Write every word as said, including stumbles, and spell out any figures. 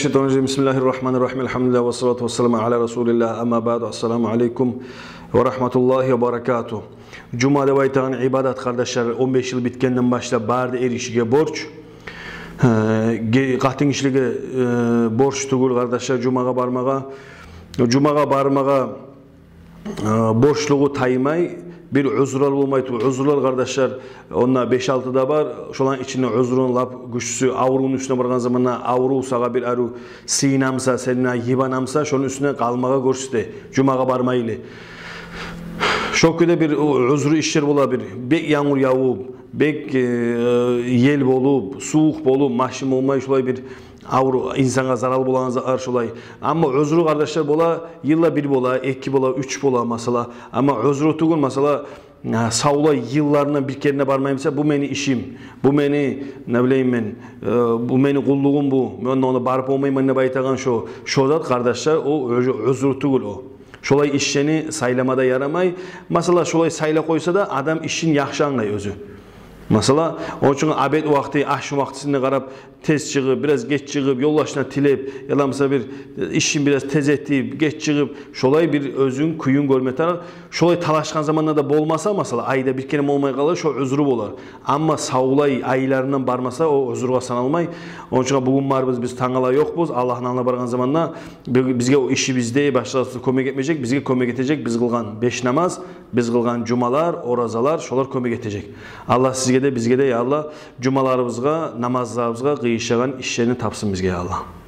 Бисмиллагьи ррагьмани ррагьим. Алгьамдулиллагь, ва ссалату ва ссаламу аля расулиллагь. Амма баъду. Ассаламу алейкум ва рагьматуллагьи ва баракатугь. Жума деп айтагъан ибадат, къардашлар, он беш йыл битгенден башлап бары да эргишиге борч. Э, ге-, къатынгишилеге, э, борч тюгюл, къардашлар, жумагъа бармагъа. Жумагъа бармагъа э, борчлугъу таймай, бир узурлар болмай туруп, узурлар, къардашлар, онда беш-алты да бар. Шоланы ичинде узурну лап гючлюсю, аврувну уьстюне баргъан заманда, аврув сагъа бир арив сыйынамса, сени йыбанамса, шону уьстюне къалмагъа гёрсете, жумагъа бармайлы. Шо кюйде бир у-, узру ишлер бола, бир бек янгур явуп, бек, э, ел болуп, сувукъ болуп, машин болмай, шолай бир аврув, инсангъа зарал болагъан затлар шолай. Амма узру, къардашлар, бола, йылда бир бола, эки бола, уьч бола, масала. Амма узру тюгюл, масала, э, савлай йылларына бир керен де бармаймыса, бу мени ишим, бу мени, не билейим мен, э, бу мени къуллугъум бу, мен ону барып болмайман деп айтагъан шо, шо зат, къардашлар, о уз-, узру тюгюл о. Шолай ишлени сайлама да ярамай. Масала, шолай сайлап къойса да, адам ишин яхшы англай оьзю. Масала, ону учун обед вакъти, ашам вакътисине къарап, тез чыгъып, бираз геч чыгъып, ёлдашына тилеп, яда, масала, бир ишин бираз тез этип, геч чыгъып, шолай бир оьзюн, кююн гёрме тарыкъ. Шолай талашгъан заманда да болмаса, масала, айда бир керен болмай къалса, шо узру болар. Амма савлай айларындан бармаса, о узургъа саналмай. Ону учун бугюн барбыз, биз тангала ёкъбуз. Аллагьны алдына баргъан заманда би-, бизге о ишибизде башгъасы кёмек этмежек, бизге кёмек этежек биз къылгъан беш намаз, биз къылгъан жумалар, оразалар, шолар кёмек этежек. Аллагь сизге де, бизге де, я Аллагь, жумаларыбызгъа, намазларыбызгъа къыйышагъан ишлени тапсын бизге, я Аллагь.